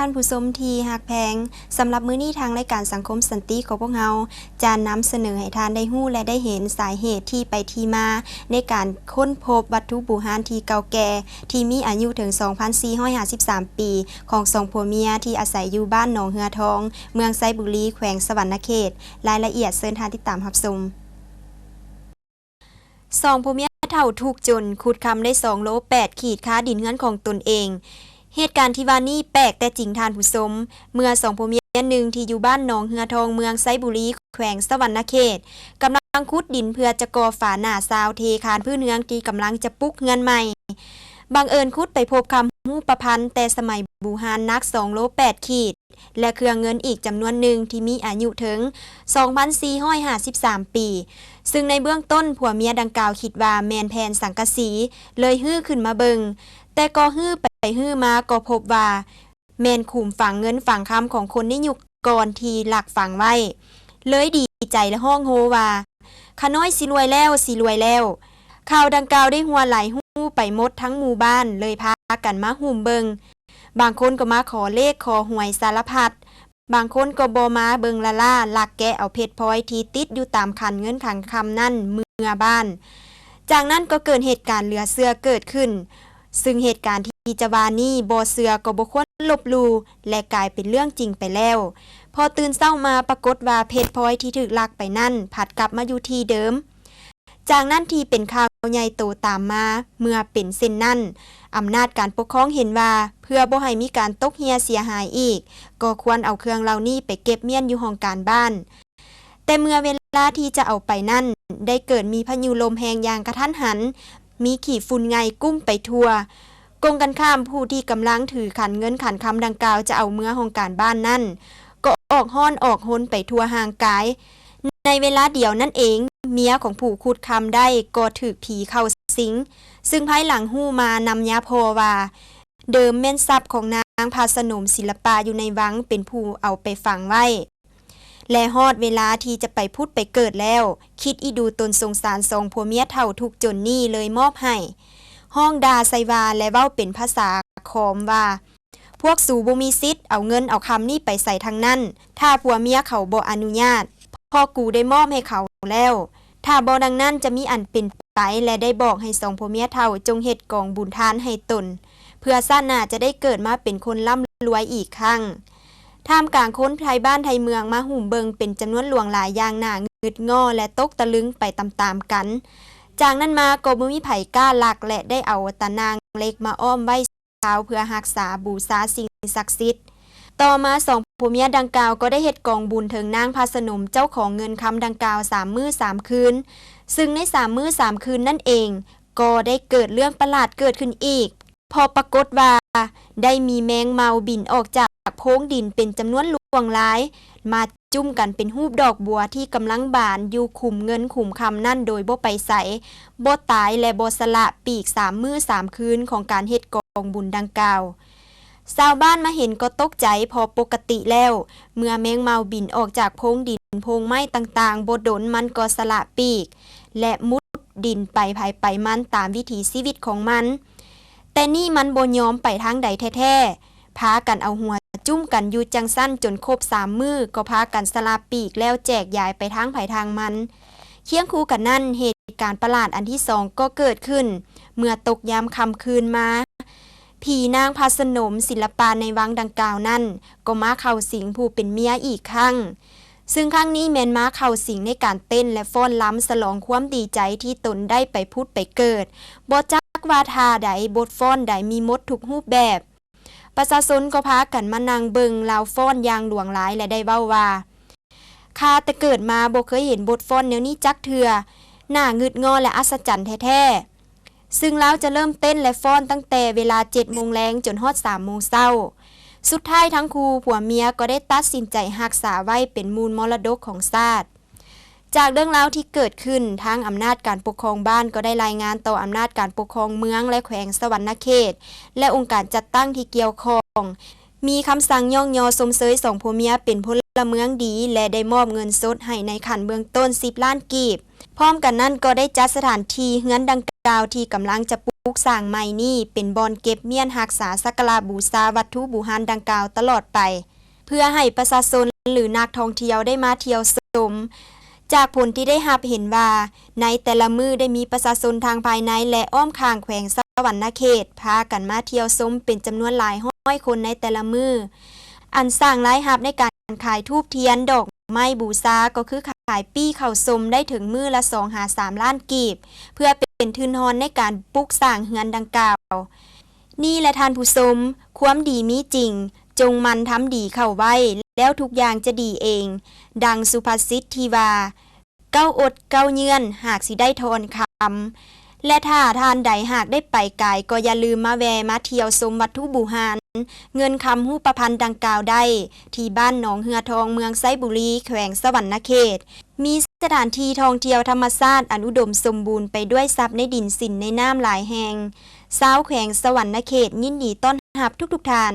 ທ່ານຜູ້ຊົມທີ່ຮັກແພງ, ສຳລັບມື້ນີ້ທາງລາຍການສັງຄົມສັນຕິຂອງພວກເຮົາ ຈະນຳສະເໜີໃຫ້ທ່ານໄດ້ຮູ້ ແລະ ໄດ້ເຫັນສາເຫດທີ່ໄປທີ່ມາໃນການຄົ້ນພົບວັດຖຸບູຮານທີ່ເກົ່າແກ່ ທີ່ມີອາຍຸເຖິງສອງພັນສີ່ຮ້ອຍຫ້າສິບສາມປີ ຂອງສອງຜົວເມຍທີ່ອາໄສຢູ່ບ້ານໜອງເຮືອທອງ ເມືອງໄຊບູລີ ແຂວງສະຫວັນນະເຂດ. ລາຍລະອຽດເຊີນທ່ານຕິດຕາມຮັບຊົມ. ສອງຜົວເມຍເຖົ້າທຸກຈົນ ຂຸດຄຳໄດ້ສອງໂລແປດຂີດຄາດິນເຮືອນຂອງຕົນເອງ. ເຫດການທີ່ວ່ານີ້ແປກແຕ່ຈິງທ່ານຜູ້ຊົມ, ເມື່ອສອງຜົວເມຍໜຶ່ງທີ່ຢູ່ບ້ານໜອງເຮືອທອງ ເມືອງໄຊບູລີ ແຂວງສະຫວັນນະເຂດ ກຳລັງຂຸດດິນເພື່ອຈະກໍ່ຝາໜ້າຊາວເທຄານພື້ນເຮືອນທີ່ກຳລັງຈະປຸກເຮືອນໃໝ່. ບັງເອີນຂຸດໄປພົບຄຳຮູບປະພັນແຕ່ສະໄໝບູຮານໜັກສອງໂລແປດຂີດ ແລະ ເຄື່ອງເງິນອີກຈຳນວນໜຶ່ງທີ່ມີອາຍຸເຖິງສອງພັນສີ່ຮ້ອຍຫ້າສິບສາມປີ, ຊຶ່ງໃນເບື້ອງຕົ້ນຜົວເມຍດັ່ງກ່າວຄິດວ່າແມ່ນແຜ່ນສັງກະສີ ເລີຍຮື້ຂຶ້ນມາເບິ່ງ, ແຕ່ກໍຮື້ໄປຮື້ມາກໍພົບວ່າແມ່ນຂຸມຝັງເງິນຝັງຄຳຂອງຄົນໃນຍຸກກ່ອນທີ່ລັກຝັງໄວ້, ເລີຍດີໃຈ ແລະ ຮ້ອງໂຮວ່າ ຂ້ານ້ອຍຊິລວຍແລ້ວ, ຊິລວຍແລ້ວ. ຂ່າວດັ່ງກ່າວໄດ້ຮົ່ວໄຫຼຮູ້ໄປໝົດທັງໝູ່ບ້ານ, ເລີຍພາກັນມາຫຸ້ມເບິ່ງ. ບາງຄົນກໍມາຂໍເລກຂໍຫວຍສາລະພັດ, ບາງຄົນກໍບໍ່ມາເບິ່ງລ້າໆ ລັກແກະເອົາເພັດພອຍທີ່ຕິດຢູ່ຕາມຂັນເງິນຂັນຄຳນັ້ນເມືອບ້ານ. ຈາກນັ້ນກໍເກີດເຫດການເຫຼືອເຊື່ອເກີດຂຶ້ນ, ຊຶ່ງເຫດການທີ່ຈະວ່ານີ້ບໍ່ເຊື່ອກໍບໍ່ຄວນລົບຫຼູ່ ແລະ ກາຍເປັນເລື່ອງຈິງໄປແລ້ວ. ພໍຕື່ນເຊົ້າມາປາກົດວ່າເພັດພອຍທີ່ຖືກລັກໄປນັ້ນພັດກັບມາຢູ່ທີ່ເດີມ. ຈາກນັ້ນທີ່ເປັນຂ່າວໃຫຍ່ໂຕຕາມມາ, ເມື່ອເປັນເຊັ່ນນັ້ນ, ອຳນາດການປົກຄອງເຫັນວ່າ ເພື່ອບໍ່ໃຫ້ມີການຕົກເຮ່ຍເສຍຫາຍອີກ, ກໍຄວນເອົາເຄື່ອງເຫຼົ່ານີ້ໄປເກັບມ້ຽນຢູ່ຫ້ອງການບ້ານ. ແຕ່ເມື່ອເວລາທີ່ຈະເອົາໄປນັ້ນ ໄດ້ເກີດມີພາຍຸລົມແຮງຢ່າງກະທັນຫັນ, ມີຂີ້ຝຸ່ນໄງ່ກຸ້ມໄປທົ່ວ. ກົງກັນຂ້າມ, ຜູ້ທີ່ກຳລັງຖືຂັນເງິນຂັນຄຳດັ່ງກ່າວຈະເອົາເມືອຫ້ອງການບ້ານນັ້ນ ກໍອອກຮ້ອນອອກຮົນໄປທົ່ວຮ່າງກາຍ. ໃນເວລາດຽວນັ້ນເອງ, ເມຍຂອງຜູ້ຂຸດຄຳໄດ້ກໍຖືກຜີເຂົ້າສິງ, ຊຶ່ງພາຍຫຼັງຮູ້ມານຳຍາພໍ່ວ່າ ເດີມແມ່ນຊັບຂອງນາງພະສະໜົມສິລະປະຢູ່ໃນວັງເປັນຜູ້ເອົາໄປຝັງໄວ້ ແລະ ຮອດເວລາທີ່ຈະໄປຜຸດໄປເກີດແລ້ວ, ຄິດອີ່ດູຕົນສົງສານສອງຜົວເມຍເຖົ້າທຸກຈົນນີ້ເລີຍມອບໃຫ້, ຮ້ອງດ່າໃສ່ວ່າ ແລະ ເວົ້າເປັນພາສາຂອມວ່າ ພວກສູບໍ່ມີສິດເອົາເງິນເອົາຄຳນີ້ໄປໃສທັງນັ້ນ, ຖ້າຜົວເມຍເຂົາບໍ່ອະນຸຍາດ, ເພາະກູໄດ້ມອບໃຫ້ເຂົາແລ້ວ. ຖ້າບໍ່ດັ່ງນັ້ນຈະມີອັນເປັນໄປ ແລະ ໄດ້ບອກໃຫ້ສອງຜົວເມຍເຖົ້າຈົ່ງເຮັດກອງບຸນທານໃຫ້ຕົນ, ເພື່ອຊາດໜ້າຈະໄດ້ເກີດມາເປັນຄົນລ່ຳລວຍອີກຄັ້ງ. ທ່າມກາງຄົນໄທບ້ານໄທເມືອງມາຫຸ້ມເບິ່ງເປັນຈຳນວນຫຼວງຫຼາຍຢ່າງໜ້າງຶດງໍ້ ແລະ ຕົກຕະລຶງໄປຕາມໆກັນ. ຈາກນັ້ນມາກໍບໍ່ມີໃຜກ້າລັກ ແລະ ໄດ້ເອົາຕາໜ່າງເຫຼັກມາອ້ອມໄວ້ ເພື່ອຮັກສາບູຊາສິ່ງສັກສິດ. ຕໍ່ມາສອງຜົວເມຍດັ່ງກ່າວກໍໄດ້ເຮັດກອງບຸນເຖິງນາງພະສະໜົມເຈົ້າຂອງເງິນຄຳດັ່ງກ່າວສາມມື້ສາມຄືນ, ຊຶ່ງໃນສາມມື້ສາມຄືນນັ້ນເອງ ກໍໄດ້ເກີດເລື່ອງປະຫຼາດເກີດຂຶ້ນອີກ, ເພາະປາກົດວ່າໄດ້ມີແມງເມົາບິນອອກຈາກໂພງດິນເປັນຈຳນວນຫຼວງຫຼາຍ ມາ ຈຸ້ມກັນເປັນຮູບດອກບົວທີ່ກຳລັງບານຢູ່ຂຸມເງິນຂຸມຄຳນັ້ນໂດຍບໍ່ໄປໃສ, ບໍ່ຕາຍ ແລະ ບໍ່ສະຫຼະປີກສາມມື້ສາມຄືນຂອງການເຮັດກອງບຸນດັ່ງກ່າວ. ຊາວບ້ານມາເຫັນກໍຕົກໃຈ ເພາະປົກກະຕິແລ້ວ ເມື່ອແມງເມົາບິນອອກຈາກໂພງດິນໂພງໄມ້ຕ່າງໆ ບໍ່ດົນມັນກໍສະຫຼະປີກ ແລະ ມຸດດິນໄປໃຜໄປມັນຕາມວິຖີຊີວິດຂອງມັນ. ແຕ່ນີ້ມັນບໍ່ຍອມໄປທາງໃດແທ້ໆ, ພາກັນເອົາຫົວຈຸ້ມກັນຢູ່ຈັ່ງຊັ້ນຈົນຄົບສາມມື້ ກໍພາກັນສະຫຼະປີກແລ້ວແຈກຢາຍໄປທາງໃຜທາງມັນ. ຄຽງຄູ່ກັນນັ້ນ, ເຫດການປະຫຼາດອັນທີສອງກໍເກີດຂຶ້ນ ເມື່ອຕົກຍາມຄ່ຳຄືນມາ, ຜີນາງພະສະໜົມສິລະປາໃນວັງດັ່ງກ່າວນັ້ນ ກໍມາເຂົ້າສິງຜູ້ເປັນເມຍອີກຄັ້ງ. ຊຶ່ງຄັ້ງນີ້ແມ່ນມາເຂົ້າສິງໃນການເຕັ້ນ ແລະ ຟ້ອນລຳສະຫຼອງຄວາມດີໃຈທີ່ຕົນໄດ້ໄປຜຸດໄປເກີດ, ບໍ່ຈັກວ່າທ່າໃດ, ບົດຟ້ອນໃດມີໝົດທຸກຮູບແບບ. ປະຊາຊົນກໍພາກັນມານັ່ງເບິ່ງລາວຟ້ອນຢ່າງຫຼວງຫຼາຍ ແລະ ໄດ້ເວົ້າວ່າ, ຂ້າແຕ່ເກີດມາບໍ່ເຄີຍເຫັນບົດຟ້ອນແນວນີ້ຈັກເທື່ອ, ໜ້າງຶດງໍ້ ແລະ ອັດສະຈັນແທ້ໆ. ຊຶ່ງລາວຈະເລີ່ມເຕັ້ນ ແລະ ຟ້ອນຕັ້ງແຕ່ເວລາເຈັດໂມງແລງຈົນຮອດສາມໂມງເຊົ້າ. ສຸດທ້າຍທັງຄູ່ຜົວເມຍກໍໄດ້ຕັດສິນໃຈຮັກສາໄວ້ເປັນມູນມໍລະດົກຂອງຊາດ. ຈາກເລື່ອງລາວທີ່ເກີດຂຶ້ນ, ທາງອຳນາດການປົກຄອງບ້ານກໍໄດ້ລາຍງານຕໍ່ອຳນາດການປົກຄອງເມືອງ ແລະ ແຂວງສະຫວັນນະເຂດ ແລະ ອົງການຈັດຕັ້ງທີ່ກ່ຽວຂ້ອງ. ມີຄຳສັ່ງຍ້ອງຍໍຊົມເຊີຍສອງຜົວເມຍເປັນພົນລະ ເມືອງດີ ແລະ ໄດ້ມອບເງິນສົດໃຫ້ໃນຂັ້ນເບື້ອງຕົ້ນສິບລ້ານກີບ. ພ້ອມກັນນັ້ນກໍໄດ້ຈັດສະຖານທີ່ເຮືອນດັ່ງກ່າວທີ່ກຳລັງຈະປຸກສ້າງໃໝ່ນີ້ ເປັນບ່ອນເກັບມ້ຽນຮັກສາສັກກາລະບູຊາວັດຖຸບູຮານດັ່ງກ່າວຕະຫຼອດໄປ ເພື່ອໃຫ້ປະຊາຊົນ ຫຼື ນັກທ່ອງທ່ຽວໄດ້ມາທ່ຽວຊົມ. ຈາກຜົນທີ່ໄດ້ຮັບເຫັນວ່າ ໃນແຕ່ລະມື້ໄດ້ມີປະຊາຊົນທັງພາຍໃນ ແລະ ອ້ອມຂ້າງແຂວງສະຫວັນນະເຂດ ພາກັນມາທ່ຽວຊົມເປັນຈຳນວນຫຼາຍຮ້ອຍຄົນໃນແຕ່ລະມື້, ອັນສ້າງລາຍຮັບໃນການຂາຍທູບທຽນດອກໄມ້ບູຊາ ກໍຄືຂາຍປີ້ເຂົ້າຊົມໄດ້ເຖິງມື້ລະສອງຫາສາມລ້ານກີບ ເພື່ອເປັນທຶນຮອນໃນການປຸກສ້າງເຮືອນດັ່ງກ່າວ. ນີ້ແຫຼະທ່ານຜູ້ຊົມ, ຄວາມດີມີຈິງ, ຈົ່ງໝັ່ນທຳດີເຂົ້າໄວ້ ແລ້ວທຸກຢ່າງຈະດີເອງ. ດັ່ງສຸພາສິດທີ່ວ່າ ເກົ້າອົດເກົ້າເຍືອນ ຫາກຊິໄດ້ທອນຄຳ. ແລະ ຖ້າທ່ານໃດຫາກໄດ້ໄປກາຍ ກໍຢ່າລືມມາແວ່ມາທ່ຽວຊົມວັດຖຸບູຮານ ເງິນຄຳຮູບປະພັນດັ່ງກ່າວໄດ້ ທີ່ບ້ານໜອງເຮືອທອງ ເມືອງໄຊບູລີ ແຂວງສະຫວັນນະເຂດ. ມີສະຖານທີ່ທ່ອງທ່ຽວທຳມະຊາດອັນອຸດົມສົມບູນໄປດ້ວຍຊັບໃນດິນສິນໃນນ້ຳຫຼາຍແຫ່ງ. ຊາວແຂວງສະຫວັນນະເຂດຍິນດີຕ້ອນຮັບທຸກໆທ່ານ.